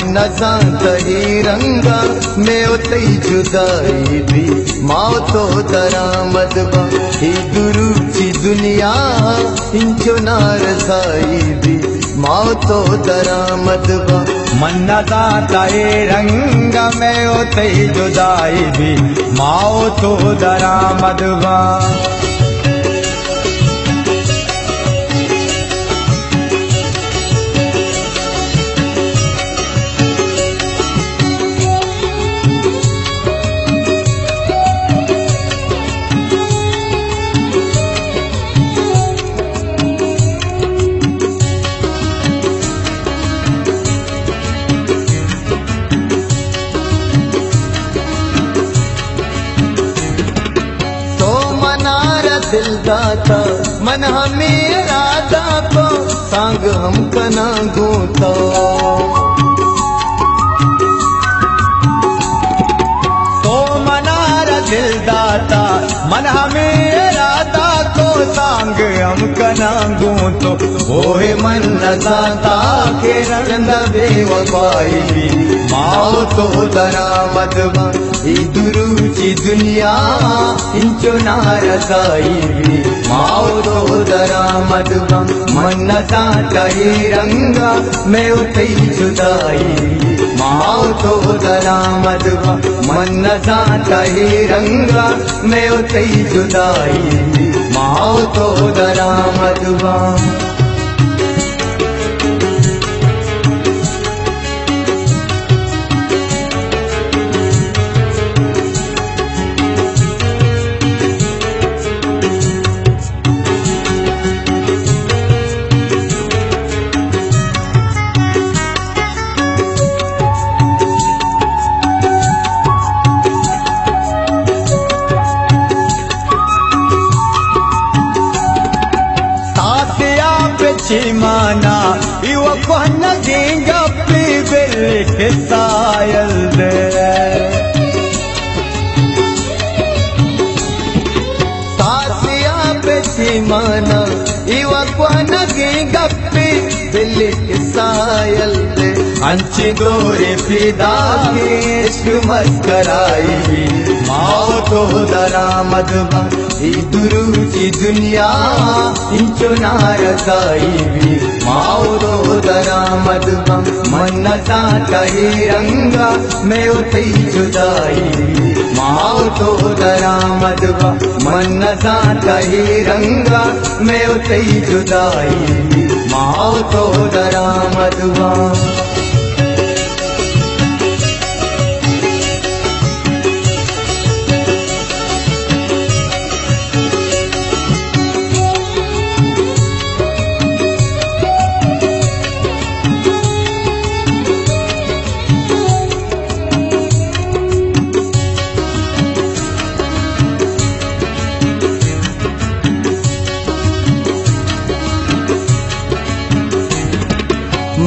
نزانت اے رنگا مئے و تئی جدائی بی، ما و تو درآمد باں، اے دروچی دنیا انچو نارسائی بی، ما و تو درآمد باں۔ من نزانت اے رنگا مئے و تئی جدائی بی، ما و تو درآمد باں۔ تو منارا دل داتا، من ہمے ارادہ کو، سانگ ہم کناں گوں تو۔ تو منارا دل داتا، من ہمے ارادہ کو، سانگ ہم کناں گوں تو۔ اوہ من نزانتا کہ رند بے وفائی بی، ما و تو درآمد باں۔ اے دروچی دنیا انچو نارسائی بی، ما و تو درآمد باں۔ من نزانت اے رنگا مئے و تئی جدائی بی، ما و تو درآمد باں۔ من نزانت اے رنگا مئے و تئی جدائی بی، ما و تو درآمد باں۔ ساسیا پہ چیمانا، ایوہ کوہنگیں گپے بل کسا یل دے۔ ساسیا پہ چیمانا، ایوہ کوہنگیں گپے بل کسا یل دے۔ انچیں دورے پیداکیں عشق مسکرائی بی، ما و تو درآمد باں۔ اے دروچی دنیا انچو نارسائی بی، ما و تو درآمد باں۔ من نزانت اے رنگا مئے و تئی جدائی بی، ما و تو درآمد باں۔ من نزانت اے رنگا مئے و تئی جدائی بی، ما و تو درآمد باں۔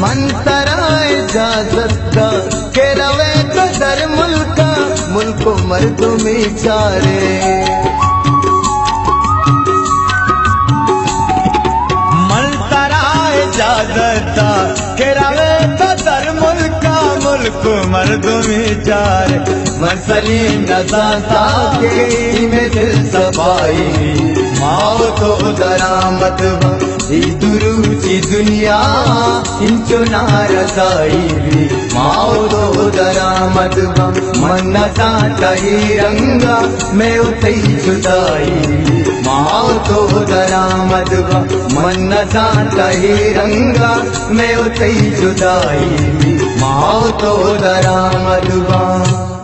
من ترا اجازت دا کہ روے تو در ملکا، ملک و مردمی چارے۔ من ترا اجازت دا کہ روے تو در ملکا، ملک و مردمی چارے۔ من سلیم نزانتا کہ اے مئے دل صفائی بی، ما و تو درآمد باں۔ اے دروچی دنیا انچو نارسائی بی، ما و تو درآمد باں۔ من نزانت اے رنگا مئے و تئی جدائی بی، ما و تو درآمد باں۔ من نزانت اے رنگا مئے و تئی جدائی بی، ما و تو درآمد باں۔